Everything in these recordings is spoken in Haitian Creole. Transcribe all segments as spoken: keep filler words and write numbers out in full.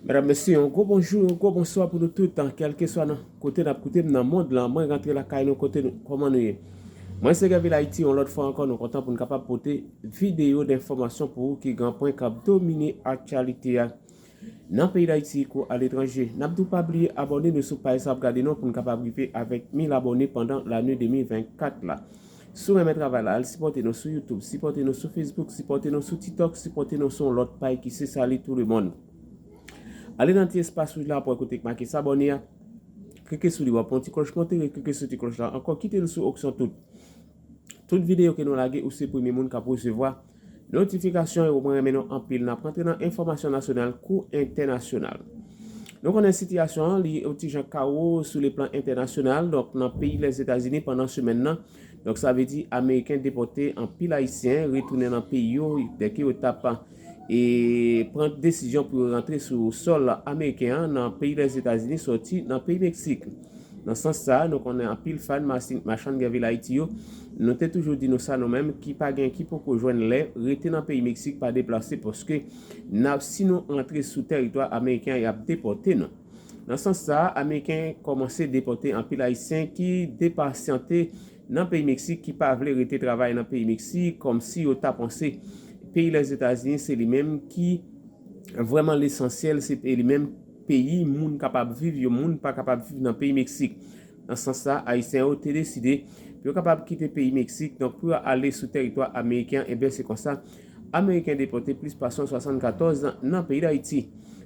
Medam, mesye, yon gwo bonjou, yon gwo bonswa pou nou tout, kèlkeswa nan kote n ap koute m nan mond lan. Mwen rantre lakay nou, kote nou, kòman nou ye? Mwen se Gavil Ayiti, yon lòt fwa ankò, nou kontan pou n kapab pote videyo d enfòmasyon pou ou ki gen pwen k ap domine aktyalite a nan peyi Dayiti kou aletranje. N ap di w pa bliye abòne nou sou paj sa ap gade nou pou n kapab rive avèk mil abòne pandan lane de mil vennkat la. Si w renmen travay la, al sipòte nou sou YouTube, sipòte nou sou Facebook, sipòte nou sou TikTok, sipòte nou sou yon lòt paj ki se Salut tout le monde. Ale nan ti espas wouj la, w ap wè kote k make s'abonner a. Klike sou li, w ap wè yon ti klòch monte, klike sou ti klòch la ankò, kite l sou opsyon tout. Tout videyo ke nou lage, ou se premye moun k ap resevwa notifikasyon yo. Mwen renmen nou anpil. N ap rantre nan enfòmasyon nasyonal kou entènasyonal. Nou konnen sitiyasyon an, li yon ti jan kawo sou le plan entènasyonal. Donk, nan peyi Lèzetazini pandan semèn nan, donk, sa vle di Ameriken depòte anpil Ayisyen, retounen nan peyi yo, dèke yo t ap e pran desizyon pou yo rantre sou sòl ameriken an nan peyi Lèzetazini, sòti nan peyi Meksik. Nan sans sa a, nou konnen anpil fan machann gravil Ayiti yo, nou te toujou di nou sa nou menm, ki pa gen, ki poko jwenn lè, rete nan peyi Meksik, pa deplase, paske n ap, si nou rantre sou tèritwa ameriken an, y ap depòte nou. Nan sans sa a, Ameriken kòmanse depòte anpil Ayisyen ki depasyante nan peyi Meksik, ki pa vle rete travay nan peyi Meksik, kòmsi yo ta panse peyi Lèzetazini se li menm ki vrèman lesansyèl, se li menm peyi moun kapab viv, yon moun pa kapab viv nan peyi Meksik. Nan sans sa, Ayisyen yo te deside pou yo kapab kite peyi Meksik, donk pou yo ale sou tèritwa ameriken, ebyen se konsa, Ameriken depòte plis pase swasannkatòz nan peyi Dayiti.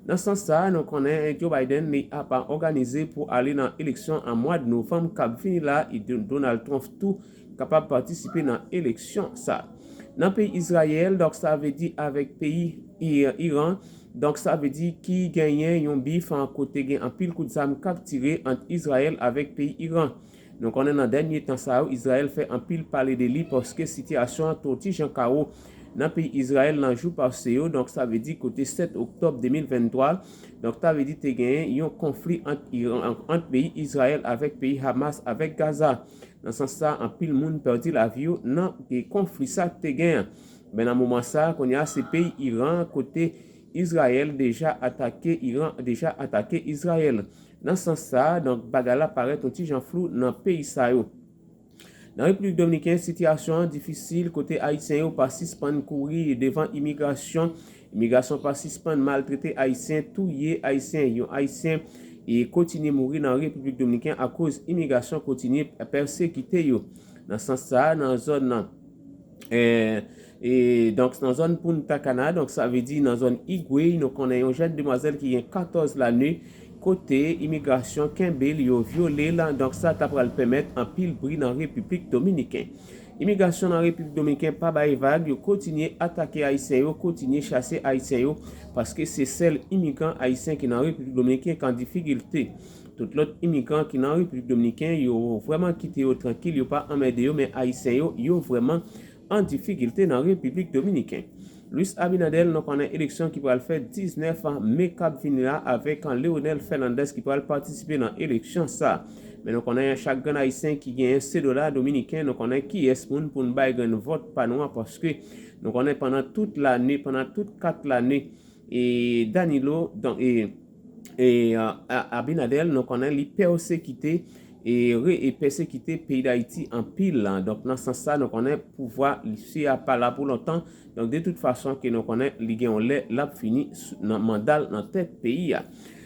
Nan sans sa, nou konnen Joe Biden li ap òganize pou ale nan eleksyon an mwa novanm k ap vini la, e Donald Trump tou kapab patisipe nan eleksyon sa. Nan peyi Izrayèl, donk sa vle di avèk peyi Iran, donk sa vle di ki genyen yon bif kote gen anpil kout zam k ap tire ant Izrayèl avèk peyi Iran. Nou konnen nan dènye tan sa yo, Izrayèl fè anpil pale de li paske sitiyasyon an t yon ti jan kawo nan peyi Izrayèl nan jou pase yo, donk sa vle di kote sèt oktòb de mil venntwa, donk ta vle di te genyen yon konfli ant Iran, ant peyi Izrayèl avèk peyi Hamas avèk Gaza. Nan sans sa, anpil moun pèdi lavi yo nan konfli sa k te genyen. Men nan moman sa, kounye a se peyi Iran kote Izrayèl deja atake, Iran deja atake Izrayèl. Nan sans sa, donk bagay la parèt yon ti jan flou nan peyi sa yo. Nan Repiblik Dominiken, sitiyasyon an difisil kote Ayisyen yo pa sispann kouri devan imigrasyon. Imigrasyon pa sispann maltrete Ayisyen, touye Ayisyen. Yon Ayisyen e kontinye mouri nan Repiblik Dominiken akoz imigrasyon kontinye pèsekite yo. Nan sans sa, nan zòn nan, e, e, donk, nan zòn Punta Cana, donk, sa vle di nan zòn Higüey, nou konnen yon jèn demwazèl ki gen katòz lane, kote imigrasyon kenbe l, yo vyole l, donk, sa ta pral pèmèt anpil bri nan Repiblik Dominiken. Imigrasyon nan Repiblik Dominiken pa bay vag, yo kontinye atake Ayisyen yo, kontinye chase Ayisyen yo, paske se sèl imigran ayisyen ki nan Repiblik Dominiken k an difikilte. Tout lòt imigran ki nan Repiblik Dominiken, yo vrèman kite yo trankil, yo pa anmède yo, men Ayisyen yo, yo vrèman an difikilte nan Repiblik Dominiken. Luis Abinader, nou konnen eleksyon ki pral fèt diznèf me k ap vini la avèk Leonel Fernandez ki pral patisipe nan eleksyon sa. Men nou konnen chak grenn Ayisyen ki genyen se dola dominiken, nou konnen kiyès moun pou n bay grenn vòt pa nou an, paske nou konnen pandan tout lane, pandan tout kat lane, e Danilo, donk, e, e, a, a, Abinader, nou konnen li pèsekite, e, re, e pèsekite peyi Dayiti anpil. Donk, nan sans sa, nou konnen pouvwa misye a pa la pou lontan. Donk, de tout fason, ke nou konnen li gen yon lè, l ap fini sou, nan manda l nan tèt peyi a.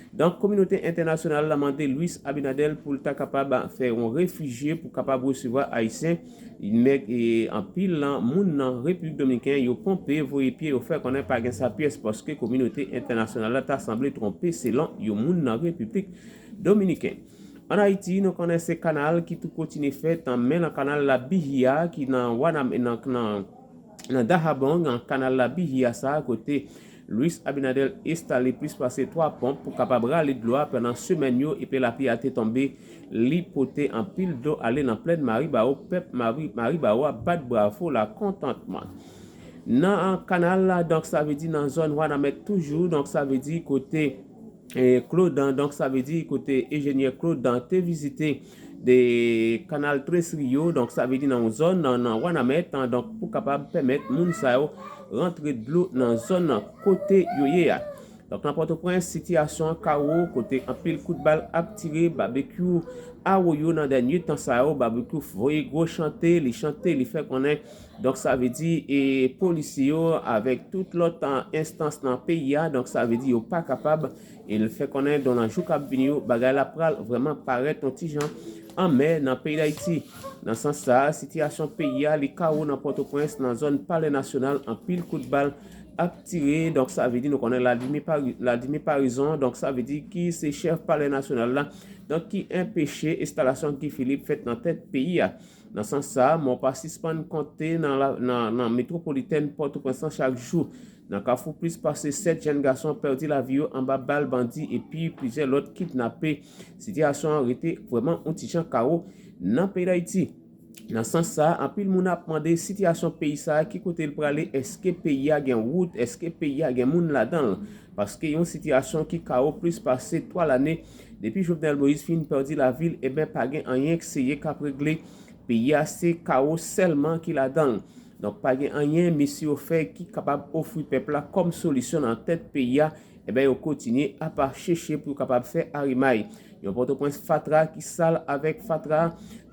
Donk, kominote entènasyonal la mande Luis Abinader pou l ta kapab fè yon refijye pou kapab resevwa Ayisyen. Nèg, e, anpil nan moun nan Repiblik Dominiken yo ponpe, voye pye, yo fè konnen pa gen sa pyès paske kominote entènasyonal la ta sanble twonpe selon yon moun nan Repiblik Dominiken. Ann Ayiti, nou konnen se kanal ki tou kontinye fèt, men nan kanal la Bihia ki nan Wanam-, nan, nan, nan Dahabong, kanal la Bihia sa a kote Luis Abinader enstale plis pase twa ponp pou kapab rale dlo a pandan semèn yo, epi lapli a te tonbe, li pote anpil dlo ale nan plèn Maribawo, pèp Mari-, Maribawo a bat bravo lakontantman. Nan kanal la, donk sa vle di nan zòn Wanament toujou, donk sa vle di kote, e, Claude, donk sa vle di kote enjenyè Claude te vizite de kanal Tres Rio, donk sa vle di nan yon zòn nan, nan Wanament, donk pou kapab pèmèt moun sa yo rantre dlo nan zòn nan kote yo ye a. Donk, nan Pòtoprens, sitiyasyon an kawo, kote anpil kout bal ap tire, Babekyou Awoyo nan dènye tan sa yo, Babekyou voye gwo chante, li chante, li fè konnen. Donk, sa vle di, e polisye yo avèk tout lòt, a, enstans nan peyi a, donk, sa vle di, yo pa kapab, e l fè konnen, donk, nan jou k ap vini yo, bagay la pral vrèman parèt yon ti jan anmè nan peyi Dayiti. Nan sans sa a, sitiyasyon peyi a, li kawo nan Pòtoprens, nan zòn Palè Nasyonal, anpil kout bal ap tire. Donk, sa vle di, nou konnen Vladimir Pari-, Vladimir Paraison, donk, sa vle di ki se chèf Palè Nasyonal la, donk, ki enpeche enstalasyon Guy Philippe fèt nan tèt peyi a. Nan sans sa a, mò pa sispann konte nan, la, nan, nan metwopolitèn Pòtoprens lan chak jou. Nan Kafou, plis pase sèt jèn gason pèdi lavi yo anba bal bandi epi plizyè lòt kidnape. Sitiyasyon an rete vrèman yon ti jan kawo nan peyi Dayiti. Nan sans sa a, anpil moun ap mande sitiyasyon peyi sa a, ki kote l prale, èske peyi a gen wout, èske peyi a gen moun ladan l? Paske yon sitiyasyon ki kawo plis pase twa lane depi Jovenel Moïse fin pèdi lavi l, ebyen, pa gen anyen k serye k ap regle. Peyi a se kawo sèlman ki ladan l. Donk, pa gen anyen mesye yo fè ki kapab ofri pèp la kòm solisyon nan tèt peyi a. Ebyen, yo kontinye ap chèche pou yo kapab fè arimay. Yon Pòtoprens fatra ki sal avèk fatra,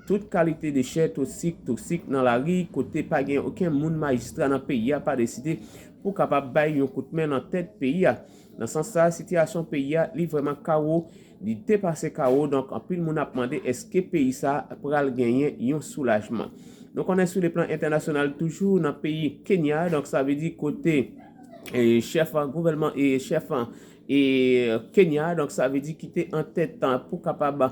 tout kalite dechè toksik, toksik nan lari, kote pa gen okenn moun majistra nan peyi a pa deside pou kapab bay yon kout men nan tèt peyi a. Nan sans sa a, sitiyasyon peyi a, li vrèman kawo, li depase kawo, donk anpil moun ap mande èske peyi sa a pral genyen yon soulajman. Nou konnen sou le plan entènasyonal toujou nan peyi Kenya, donk sa vle di kote, e, chèf gouvènman e chèf, e, Kenya, donk sa vle di ki te an tèt pou kapab,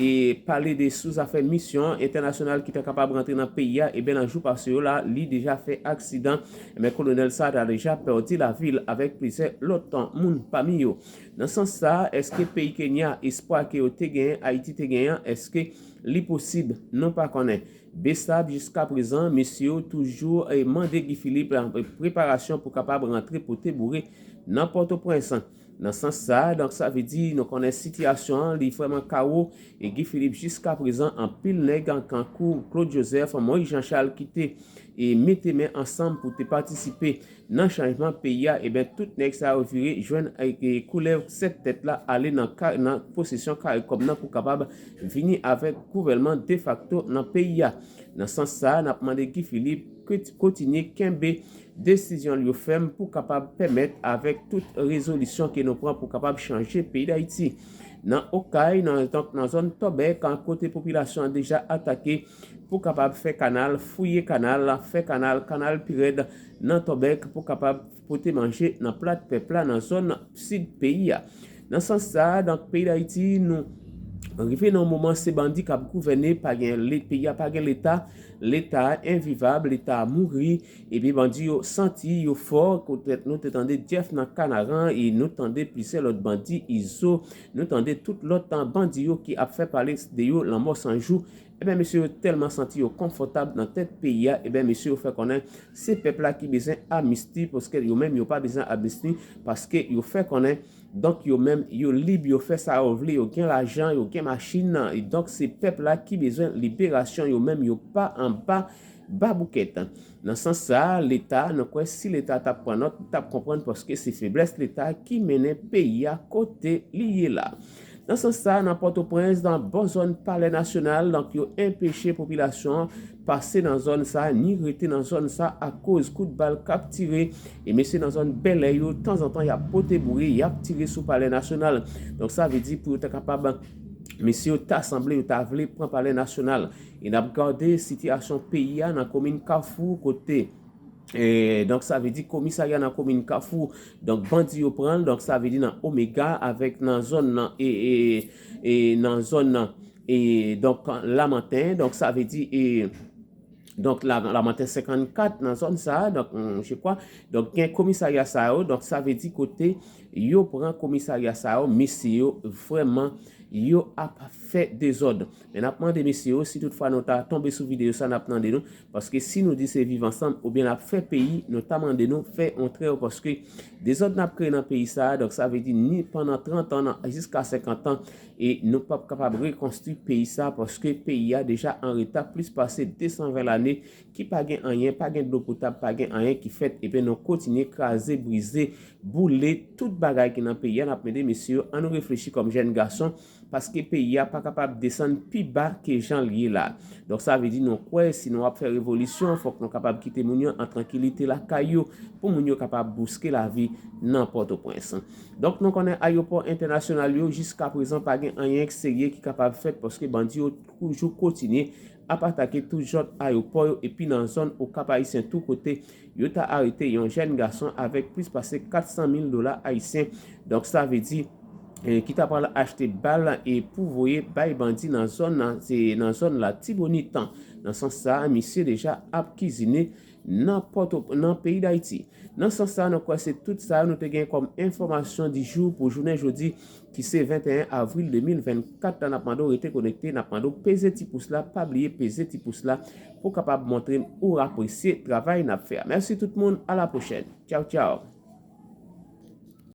e, pale de sou zafè misyon entènasyonal ki ta kapab rantre nan peyi a, ebyen nan jou pase yo la, li deja fè aksidan, ebyen kolonèl sa a ta deja pèdi lavi l avèk plizyè lòt moun pami yo. Nan sans sa a, èske peyi Kenya, espwa ke yo te genyen, Ayiti te genyen an, èske li posib? Nou pa konnen. Besab, jiska prezan, mesye yo toujou, e, mande Guy Philippe, e, preparasyon pou kapab rantre pote boure nan Pòtoprens. Nan sans sa a, donk sa vle di, nou konnen sitiyasyon an, li vrèman kawo, e Guy Philippe, jiska prezan, anpil nèg kankou Claude Joseph, Moïse Jean Charles ki te, e, mete men ansanm pou te patisipe nan chanjman peyi a, ebyen, tout nèg sa yo vire jwenn, e, e, koulèv sèt tèt la ale nan ka-, nan posesyon karikòm nan pou kapab vini avèk gouvènman defakto nan peyi a. Nan sans sa a, n ap mande Guy Philippe kont-, kontinye kenbe desizyon l yo fèm pou kapab pèmèt avèk tout rezolisyon ke nou pran pou kapab chanje peyi Dayiti. Nan Okay, nan, donk, nan zòn Tòbèk, kote popilasyon an deja atake pou kapab fè kanal, fouye kanal, fè kanal, kanal pi rèd nan Tòbèk pou kapab pote manje nan plat pèp la nan zòn sid peyi a. Nan sans sa a, donk, peyi Dayiti, nou rive nan yon moman se bandi k ap gouvène, pa gen le-, peyi a pa gen Leta, Leta a envivab, Leta a mouri, epi bandi yo santi yo fò, poutèt nou te tande Jeff nan Kanaran, e nou tande plizyè lòt bandi, Izo, nou tande tout lòt tan bandi yo ki ap fè pale de yo, Lanmò San Jou. Ebyen, mesye yo tèlman santi yo konfòtab nan tèt peyi a, ebyen, mesye yo fè konnen se pèp la ki bezwen amnisti, paske yo menm yo pa bezwen amnisti, paske yo fè konnen, donk, yo menm yo lib, yo fè sa yo vle, yo gen lajan, yo gen machin, e donk se pèp la ki bezwen liberasyon, yo menm yo pa anba baboukèt. Nan sans sa a, Leta, nou kwè si Leta t ap pran nòt, li t ap konprann, paske se feblès Leta ki mennen peyi a kote li ye la. Nan sans sa a, nan Pòtoprens, nan bò zòn Palè Nasyonal, donk, yo enpeche popilasyon an pase nan zòn sa a, ni rete nan zòn sa a, akoz kout bal k ap tire, e mesye nan zòn Bèlè yo, tanzantan, y ap pote boure, y ap tire sou Palè Nasyonal. Donk, sa vle di pou yo ta kapab, mesye yo ta sanble, yo ta vle pran Palè Nasyonal. E n ap gade sitiyasyon peyi a nan komin Kafou, kote, e, donk, sa vle di komisarya nan komin Kafou, donk, bandi yo pran l, donk, sa vle di nan Omega avèk nan zòn nan, e, e, e nan zòn nan, e, donk, Lamanten, donk, sa vle di, e, donk, La-, Lamanten senkannkat nan zòn sa a, donk, mm, je crois, donk, gen komisarya sa yo, donk, sa vle di kote yo pran komisarya sa yo, mesye yo vrèman, yo ap fè dezòd. Men n ap mande mesye yo, si toutfwa nou ta tonbe sou videyo sa, n ap mande nou, paske si nou di se viv ansanm oubyen n ap fè peyi, nou ta mande nou fè yon trèv, paske dezòd n ap kreye nan peyi sa a, donk, sa vle di ni pandan trant an nan, jiska senkant an, e nou p ap kapab rekonstwi peyi sa a, paske peyi a deja an reta plis pase de san ven lane, ki pa gen anyen, pa gen dlo potab, pa gen anyen ki fèt, ebyen, nou kontinye kraze, brize, boule tout bagay ki nan peyi a, n ap mande mesye yo, ann nou reflechi kòm jèn gason, paske peyi a pa kapab desann pi ba ke jan l ye la. Donk, sa vle di nou kwè si nou ap fè revolisyon, fòk nou kapab kite moun yo an trankilite lakay yo, pou moun yo kapab bouske lavi nan Pòtoprens. Donk, nou konnen ayewopò entènasyonal yo, jiska prezan, pa gen anyen k serye ki kapab fèt, paske bandi yo toujou kontinye ap atake tout zòt ayewopò yo, epi nan zòn Okap Ayisyen tou, kote yo ta arete yon jèn gason avèk plis pase kat san mil dola ayisyen. Donk, sa vle di, eh, ki ta pral achte bal e pou voye bay bandi nan zòn nan, se nan zòn Latibonit. Nan sans sa, misye deja ap kizine nan Pòto, nan peyi Dayiti. Nan sans sa, nou kwè se tout sa nou te gen kòm enfòmasyon di jou pou jounen jodi, ki se venteyen avril de mil vennkat la. N ap mande w rete konekte, n ap mande w peze ti pous la, pa bliye peze ti pous la pou kapab montre m ou apresye travay n ap fè a. Mèsi tout moun, a la pwochèn. Tchaw, tchaw.